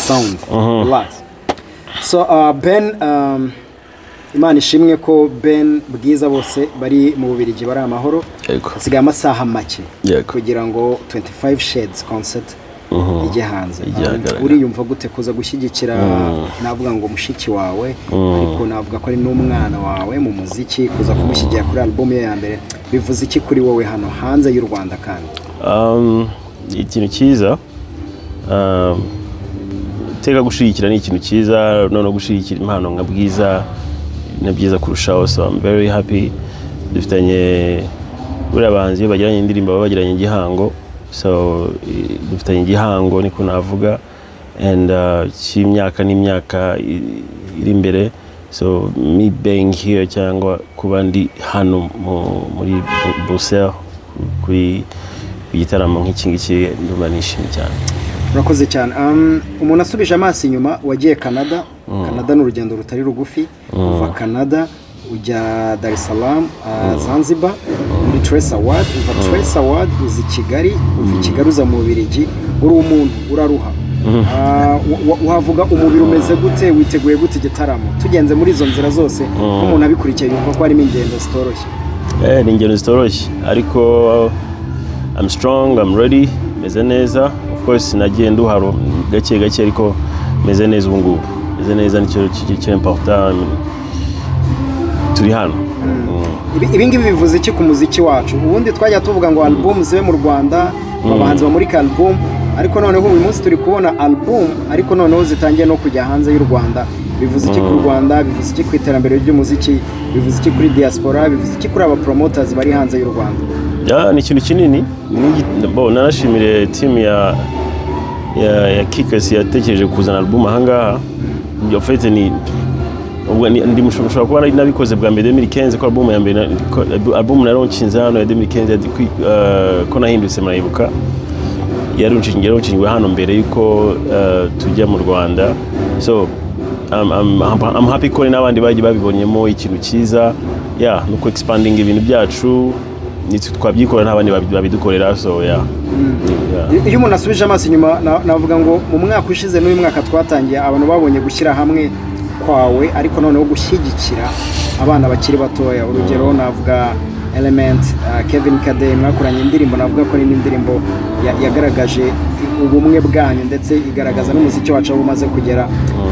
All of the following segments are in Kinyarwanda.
Sound a lot. So Ben, Imana ishimwe ko Ben, Bwiza bose bari mu Bubiligi, bari amahoro. Hasigaye amasaha make kugira ngo 25 Shades concert ijye hanze. Ijye ahagaragara. Uriyumva gute kuza gushyigikira, navuga ngo mushiki wawe, ariko navuga ko ari n'umwana wawe mu muziki, kuza kumushyigikira kuri album ye ya mbere bivuze iki kuri wowe hano hanze y'u Rwanda kandi? Ikintu cyiza, iteka gushyigikira ni ikintu cyiza, noneho gushyigikira impano nka Bwiza ni byiza kurushaho. So I'm very happy. Dufitanye, buriya abahanzi iyo bagiranye indirimbo baba bagiranye igihango. So dufitanye igihango niko navuga, and cy'imyaka n'imyaka iri imbere. So me being here, cyangwa kuba ndi hano muri Bruxelles kuri ku gitaramo nk'iki ngiki, ndumva nishimye cyane. Urakoze cyane. Umuntu asubije amaso inyuma, wagiye Canada. Canada ni urugendo rutari rugufi. Uva Canada ujya Dar es Salaam, Zanzibar, muri Trace Award. Uva Trace Award uza i Kigali, uva i Kigali uza mu Bubiligi. Uri umuntu uraruha. Wavuga umubiri umeze gute? Witeguye gute igitaramo? Tugenze muri izo nzira zose, nk'umuntu abikurikiye yumva ko harimo ingendo zitoroshye. Ni ingendo zitoroshye, ariko I'm strong, I'm ready, meze neza. Of course nagiye nduharo gake gake, ariko meze neza ubu ngubu, meze neza, nicyo cyo important. Turi hano. Ibi ngibi bivuze iki ku muziki wacu? Ubundi twajya tuvuga ngo album zibe mu Rwanda, abahanzi bamurika album, ariko noneho uyu munsi turi kubona album, ariko noneho zitangiye no kujya hanze y'u Rwanda. Bivuze iki ku Rwanda? Bivuze iki ku iterambere ry'umuziki? Bivuze iki kuri diaspora? Bivuze iki kuri aba promoters bari hanze y'u Rwanda? Yeah, ni ikintu kinini. Bo nanashimire team ya Kikac yatekereje kuzana album ahangaha. En fait ni ubwo ndi mushobora kuba nabikoze bwa mbere 2015, ko album ya mbere album naronshinze hano ya 2015 ko nahindutse, murayibuka, yarunshinzwe hano mbere yuko tujya mu Rwanda. So I'm happy ko n'abandi bagiye babibonyemo ikintu cyiza, yeah, nuko expanding ibintu byacu nitwe twabyikorera, nta bandi babidukorera. So yeah. Iyo umuntu asubije amaso inyuma, navuga ngo mu mwaka ushize n'uyu mwaka twatangiye, abantu babonye gushyira hamwe kwawe, ariko noneho gushyigikira abana bakiri batoya. Urugero navuga Element, Kevin Kade, mwakoranye indirimbo, navuga ko ari n'indirimbo yagaragaje ubumwe bwanyu, ndetse igaragaza n'umuziki wacu aho umaze kugera.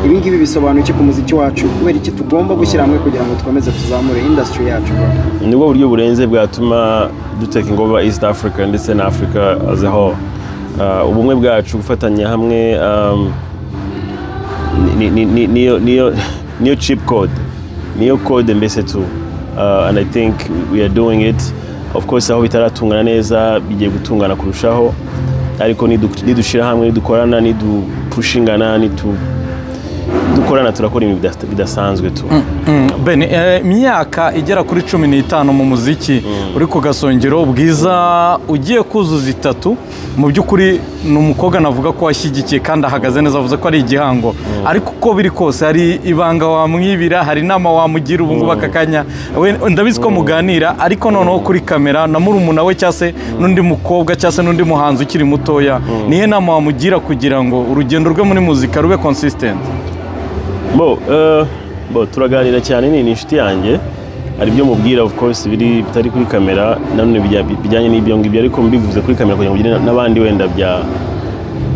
Ibi ngibi bisobanuye iki ku muziki wacu? Kubera iki tugomba gushyira hamwe kugira ngo dukomeze tuzamure industry yacu, bro? Nibwo buryo burenze bwatuma dutakinga over East Africa ndetse na Africa as a whole. Ubumwe bwacu, gufatanya hamwe, niyo cheat code, niyo code mbese tu. And I think we are doing it. Of course aho bitaratungana neza bigiye gutungana kurushaho, ariko nidushyira hamwe, nidukorana, nidupushingana, dukorana, turakora ibintu bidasanzwe tu. Ben, imyaka igera kuri 15 mu muziki, uri ku gasongero. Bwiza ugiye kuzuza 3, mu by'ukuri ni umukobwa navuga ko washyigikiye kandi ahagaze neza, avuze ko ari igihango. Ariko uko biri kose hari ibanga wamwibira, hari inama wamugira ubu ngubu aka kanya? Ndabizi ko muganira, ariko noneho kuri kamera na murumuna we, cyangwa se n'undi mukobwa, cyangwa se n'undi muhanzi ukiri mutoya, nihe nama wamugira kugira ngo urugendo rwe muri muzika rube consistent? Bo turaganira cyane, ni inshuti yanjye. Hari ibyo mubwira, of course, biri bitari kuri kamera nanone bijyanye n'ibyo ngibyo, ariko mbivuze kuri kamera kugira ngo ngire n'abandi wenda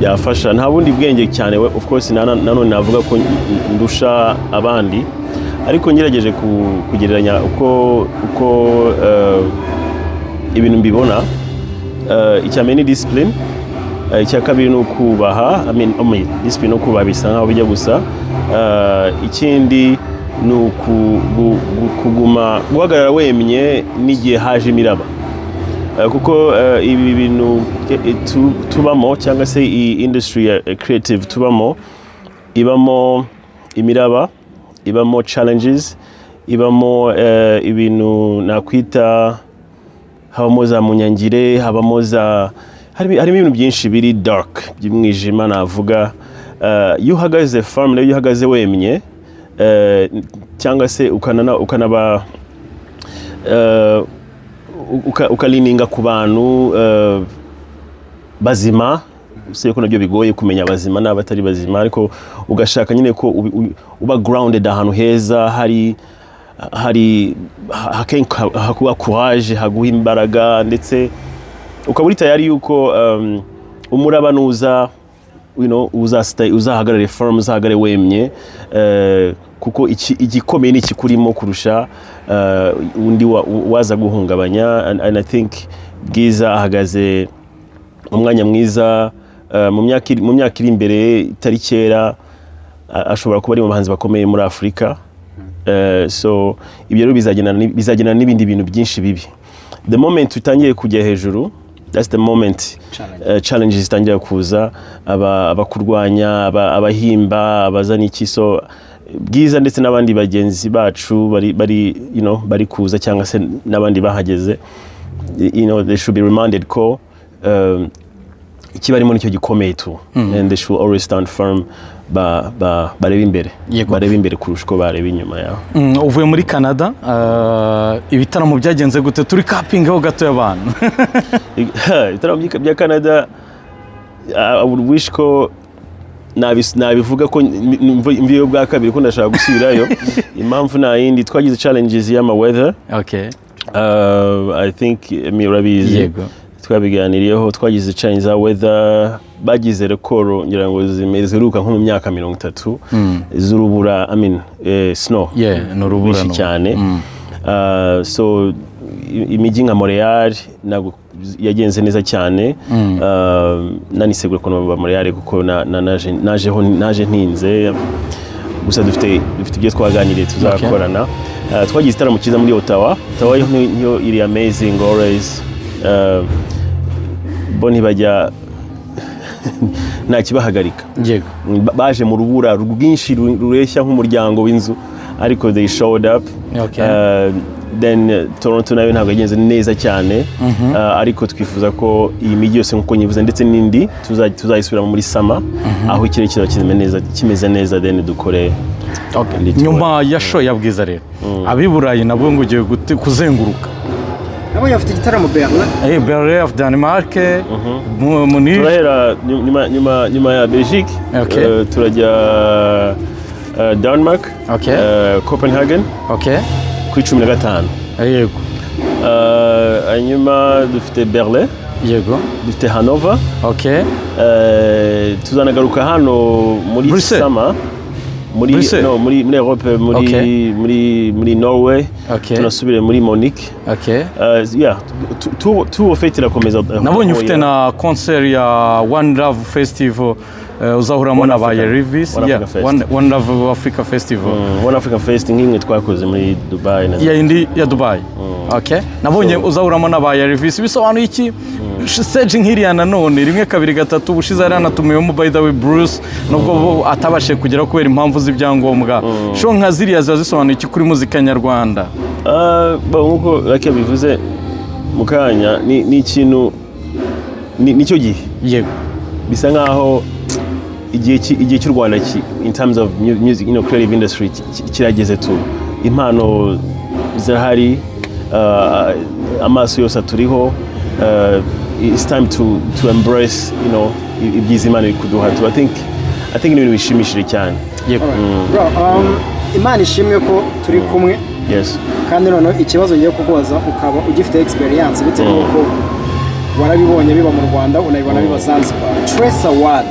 byafasha. Nta bundi bwenge cyane of course nanone navuga ko ndusha abandi, ariko ngerageje kugereranya uko ibintu mbibona, icya mbere ni discipline, icya kabiri ni ukubaha. I mean, discipline no kubaha bisa nkaho bijya gusa. Ikindi ni kuguma guhagarara wemye n'igihe haje imiraba. Kuko ibi bintu tubamo, cyangwa se iyi industry ya creative tubamo, ibamo imiraba, ibamo challenges, ibamo ibintu nakwita, habamo za munyangire, habamo za harimo ibintu byinshi biri dark, by'umwijima navuga. Iyo uhagaze firm, iyo uhagaze wemye, cyangwa se ukanaba ukalininga ku bantu bazima. Usibye ko nabyo bigoye kumenya abazima n'abatari bazima, ariko ugashaka nyine ko uba grounded ahantu heza, hari hakuba courage, haguha imbaraga, ndetse ukaba uri tayari yuko umuraba nuza, uzahagarare firm, uzahagarare wemye, kuko igikomeye ni ikikurimo kurusha undi waza guhungabanya. And I think Bwiza ahagaze mu mwanya mwiza. Mu myaka iri imbere itari kera, ashobora kuba ari mu bahanzi bakomeye muri Afurika. So ibyo rero bizagendana n'ibindi bintu byinshi bibi. The moment utangiye kujya hejuru, that's the moment Challenge. Challenges zitangira kuza, abakurwanya, abahimba, abazana iki. So Bwiza ndetse n'abandi bagenzi bacu bari bari kuza cyangwa se n'abandi bahageze, they should be reminded ko ikibarimo nicyo gikomeye tu, and they should always stand firm, barebe imbere, barebe imbere kurusha uko bareba inyuma yawe. Uvuye muri Canada, ibitaramo byagenze gute? Turi kapingaho gato y'abantu. Ibitaramo bya Canada, I would wish ko nabivuga ko mvuyeyo bwa kabiri, ko ndashaka gusubirayo. Impamvu nta yindi, twagize challenges y'ama weather. I think mi urabizi. Yego. Twabiganiriyeho. Twagize challenge za weather, bagize record ngira ngo ziheruka nko mu myaka 30 z'urubura, I mean, snow Yeah, ni urubura. rwinshi cyane. So imijyi nka Montreal ntabwo yagenze neza cyane. Nanisegura ukuntu ba Montreal, kuko najeho naje ntinze. Gusa dufite ibyo twaganiriye tuzakorana. Twagize igitaramo cyiza muri Ottawa. Ottawa yo niyo iri amazing always. Bo ntibajya, nta kibahagarika. Baje mu rubura rwinshi rureshya nk'umuryango w'inzu, ariko they showed up. Then Toronto nayo ntabwo yagenze neza cyane. Ariko twifuza ko iyi mijyi yose nk'uko nyivuze ndetse n'indi tuzayisubiramo muri summer, aho ikirere kizaba kimeze neza, then dukore indi tour. Nyuma ya show ya Bwiza rero, ab'i Burayi nabwo ngo ugiye kuzenguruka. Nabonye bafite igitaramo Berlin. Berlin of Denmark, Munich. Turahera nyuma ya Belgique, turajya Denmark, Copenhagen, kuri 15. Hanyuma dufite Berlin, dufite Hanover, tuzanagaruka hano muri Bruxelles. summer muri Bruxelles? no, muri Europe, muri muri Norway. Tunasubire muri Munich. Yeah, tour ofite irakomeza. Nabonye ufite na concert ya One Love Festival, uzahuramo One na ba Africa. Yerivis. One Africa Fest. One Love Africa Festival. One African Fest nk'imwe twakoze muri Dubai na Ya indi ya Dubai. Okay, nabonye uzahuramo na ba Yerivis, bisobanuye iki? Stage nk'iriya nanone, rimwe, kabiri, gatatu. Ubushize yari yanatumiwemo, by the way, Bruce, nubwo bo atabashije kugeraho kubera impamvu z'ibyangombwa. Show nka ziriya ziba zisobanuye iki kuri muzika nyarwanda? Ah, bon, nk'uko Lucky yabivuze mu kanya, ni ikintu nicyo gihe bisa nkaho igihe cy'u Rwanda in terms of music, creative industry, kirageze tu. Impano zirahari, amaso yose aturiho. It's time to embrace ibyiza Imana iri kuduha tu. I think ni ibintu bishimishije cyane. Bro, Imana ishimwe ko turi kumwe. Kandi noneho ikibazo ngiye kukubaza, ukaba ugifite experience bitewe n'uko warabibonye biba mu Rwanda, unabibona biba Zanzibar. Trace Award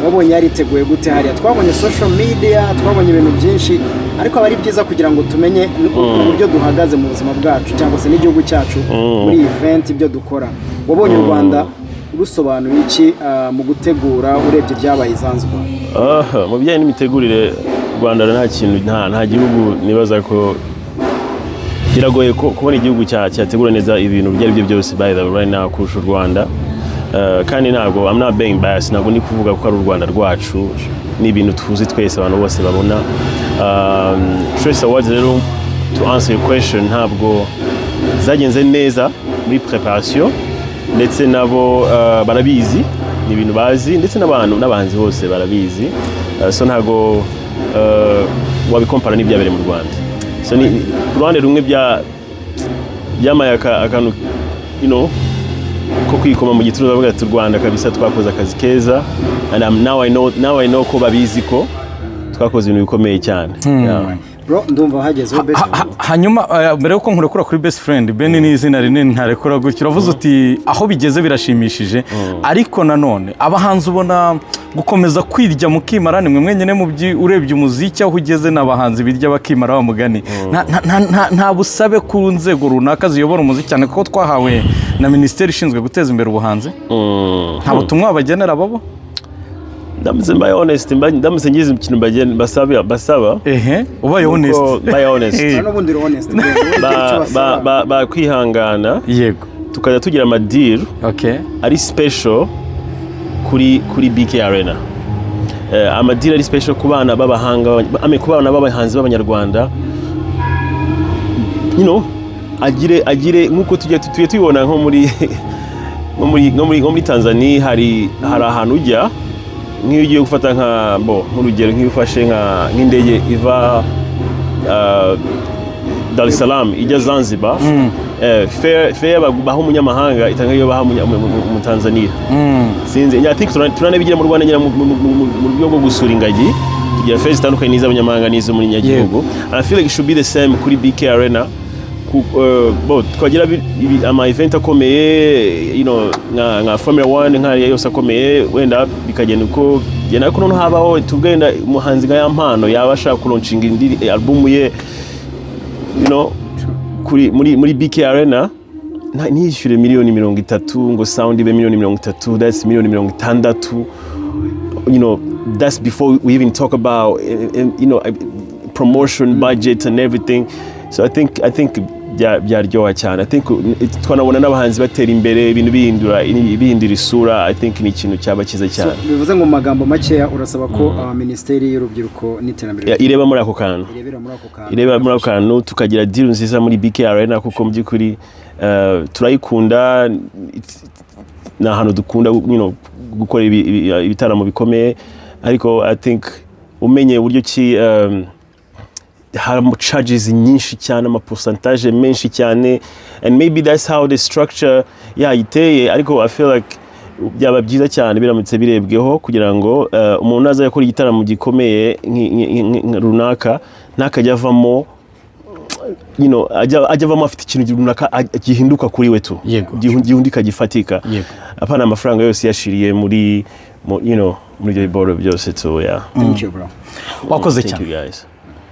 wabonye yariteguye gute hariya? Twabonye social media, twabonye ibintu byinshi, ariko aba ari byiza kugira ngo tumenye uburyo duhagaze mu buzima bwacu cyangwa se n'igihugu cyacu muri event, ibyo dukora. Wabonye u Rwanda rusobanuye iki mu gutegura, urebye ibyabaye i Zanzibar? Aha, mu bijyanye n'imitegurire, u Rwanda nta kintu, nta gihugu nibaza ko biragoye ko kubona igihugu cyategura neza ibintu ibyo ari byo byose, by the way, right now kurusha u Rwanda. Kandi ntabwo, I'm not being biased, ntabwo ndi kuvuga ko ari u Rwanda rwacu, ni ibintu tuzi twese, abantu bose babona. Trace Awards rero, to answer your question, ntabwo zagenze neza muri preparation, ndetse nabo barabizi, ni ibintu bazi, ndetse n'abantu n'abahanzi bose barabizi. So ntabwo wabikompara n'ibyabereye mu Rwanda. So ni ku ruhande rumwe byamaye akantu ko kwikoma mu gituza, bavuga ati: "U Rwanda kabisa twakoze akazi keza." And now I know ko babizi ko twakoze ibintu bikomeye cyane. Yeah. Bro, ndumva hagezeho best. Hanyuma mbere yuko nkurekura kuri best friend, Ben ni izina rinini ntarekura gutyo. Uravuze uti aho bigeze birashimishije, ariko nanone abahanzi ubona gukomeza kwirya mukimara, ni mwe mwenyine mu urebye umuziki aho ugeze n'abahanzi birya bakimara wa mugani. Nta busabe ku nzego runaka ziyobora umuziki, cyane kuko twahawe na minisiteri ishinzwe guteza imbere ubuhanzi, nta butumwa bagenera babo? Ndamutse mbaye honest, ndamutse ngize ikintu basaba, Ehe, ubaye honest. Mbaye honest, N'ubundi uri honest, bro. Ubundi icyo basaba. Kwihangana, tukajya tugira ama deal ari special kuri BK Arena. Ama deal ari special ku bana b'abahanga, I mean, ku bana b'abahanzi b'abanyarwanda, agire nk'uko tujya tubibona nko muri Tanzania. Hari ahantu ujya, nk'iyo ugiye gufata nka bo, nk'urugero, nk'iyo ufashe nk'indege iva Dar es Salaam ijya Zanzibar, fare baha umunyamahanga itanga iyo baha umutanzania. Sinzi, I think turanabigira mu Rwanda nyine mu buryo bwo gusura ingagi, tugira fare zitandukanye n'iz'abanyamahanga n'iz'umunyagihugu, and I feel like it should be the same kuri BK Arena. Bo twagira ama event akomeye, nka Formula 1, nk'ariya yose akomeye, wenda bikagenda uko genda, ariko noneho habaho, tuvuge wenda umuhanzi nka Yampano yaba ashaka kulaunchinga indi album ye kuri muri BK Arena, ntiyishyure miliyoni 30 ngo sound ibe miliyoni 30, that's miliyoni 60. That's before we even talk about promotion budget and everything. So I think byaryoha cyane. I think twanabona n'abahanzi batera imbere, ibintu bihindura isura. I think ni ikintu cyaba cyiza So, cyane. bivuze ngo mu magambo makeya urasaba ko minisiteri y'urubyiruko n'iterambere Ireba muri ako kantu. Irebera muri ako kantu. Ireba muri ako kantu, tukagira deal nziza muri BK Arena, kuko mu by'ukuri turayikunda, ni ahantu dukunda gukora ibitaramo bikomeye. Ariko I think umenye uburyo ki harimo charges nyinshi cyane, ama pourcentage menshi cyane, and maybe that's how the structure yayiteye, ariko I feel like byaba byiza cyane biramutse birebweho kugira ngo umuntu aza yakora igitaramo gikomeye runaka ntakajya avamo ajya avamo afite ikintu runaka gihinduka kuri we tu, gihindika gifatika, apana amafaranga yose yashiriye muri mu- you know muri ibyo biboro byose tu, yeah. Thank you, bro. Wakoze Thank cyane. you, guys.